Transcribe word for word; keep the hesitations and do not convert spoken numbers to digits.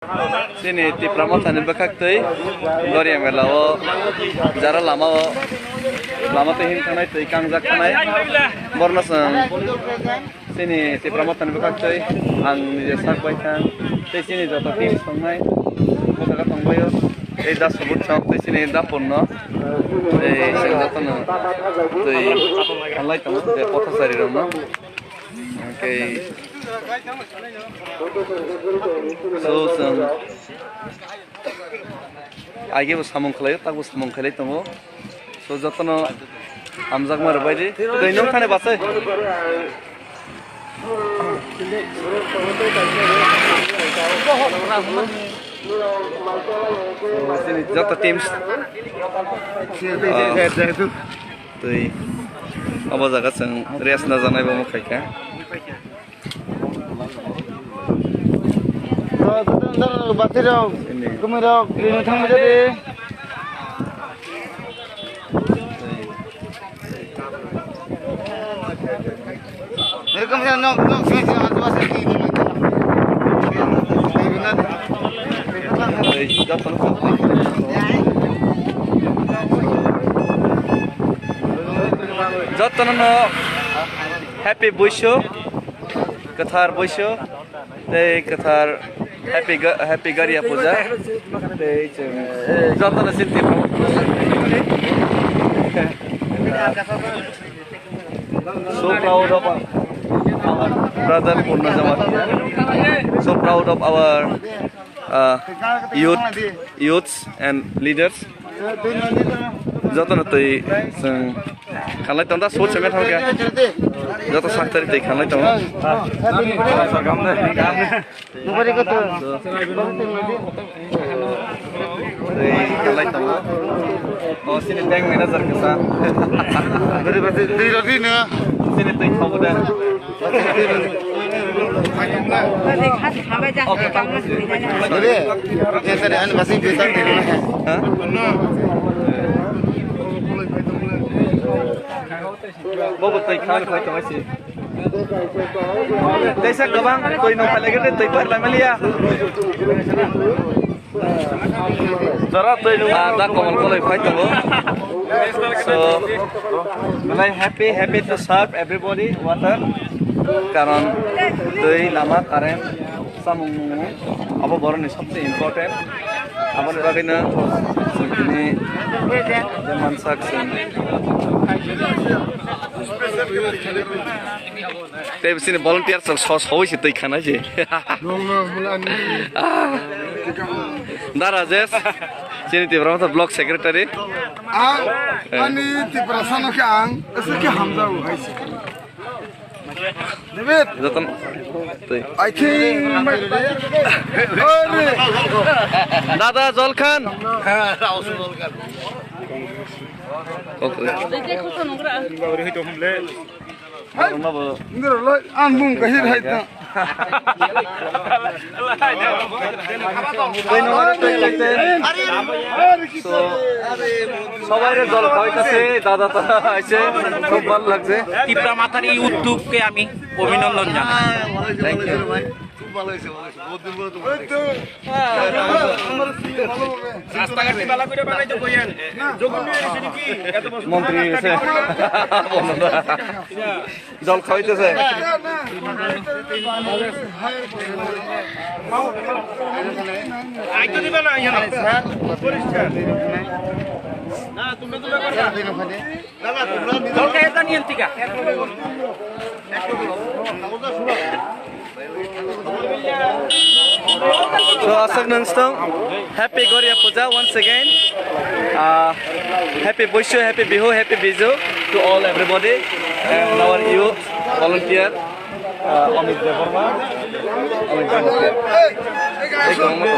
Chini Tipra Mothani bwkhak twi Goria Mela o jara lama o lama twi hin thanai twi kangjak thanai borno chwng chini Tipra Mothani bwkhak twi ang nije sak bai thang tei chini joto team songnai o jaga tongbaio tei da subut chok tei chini da punno tei chwng jotono twi khanlai tongo je pothasari rokno. Okay. So, chwng aigebo samung khlaio, takbo samung khlai tongo. So, jotono hamjakma rwbaidi. Twi nung thani basai. Joto teams. Ah. Twi obo jaga chwng rest najaknai bo wngkha khe. Batirok, kumirok, rini thangma jadi. Erokom se nok nok se se ajo ase ki. Jotono no happy Buisu, kwthar Buisu, tei kwthar happy ga-, happy Garia Puja, tei chwng jotono sinti. So proud of our brother Purna Jamatia. So proud of our uh, youth, youths and leaders. Jotono twi chwng khanlai tongo da, so chwng thang khe. Joto saktari twi khanlai tongo. Twi khanlai tongo. O, chini bank manager kwsa. Twi rw di nw. Chini twi thogo de. Re, je sare, ani basi bisa. Ha? Bobo twi khan khai tong si. Teisa gabang twi nung phai lagi twi par lai maliya. Jara twi nung. Ah, da komol koloi phai tongo. So, malai happy, happy to serve everybody water. Karon twi, lama, current, samung nungo. Abo boroni sabse important. Aboni bagwino tini je mansak chwng. Tei bisini volunteer chwng so, so, soi se twi khana je. Da Rajesh, chini Tipra Motha block secretary. Ang, ani Tipra sano khe ang, ese khe hamjago hai se. David. Joton. Twi. I think my, ore. Dada Jolkhan. Okay. Ang mung kahir hai ta. So, সবাইরে জল খাওয়াইতেছে, দাদা তারা আইছে, খুব ভালো লাগছে। তিপ্রা মাথার এই উদ্যোগকে আমি অভিনন্দন জানাই। Thank you. খুব ভালো হয়েছে, ভালো হয়েছে। বহুত দিন পরে তোমার দেখছি। রাস্তাঘাট কি ভালো করে বানাইছো কইয়েন? যখন নিয়ে এসে দেখি এত বছর মন্ত্রী এসে। জল খাওয়াইতেছে। আইতো দিবা না, ইয়া না। পরিষ্কার। না, তুমি তো ব্যাপার না। জল খাইয়ে জানি এনতিকা। So, aswk nung stong. Happy Goria Puja once again. Uh, happy Buisu, happy Bihu, happy Biju to all everybody and our youth volunteer, uh, Amit Debbarma. Amit Debbarma.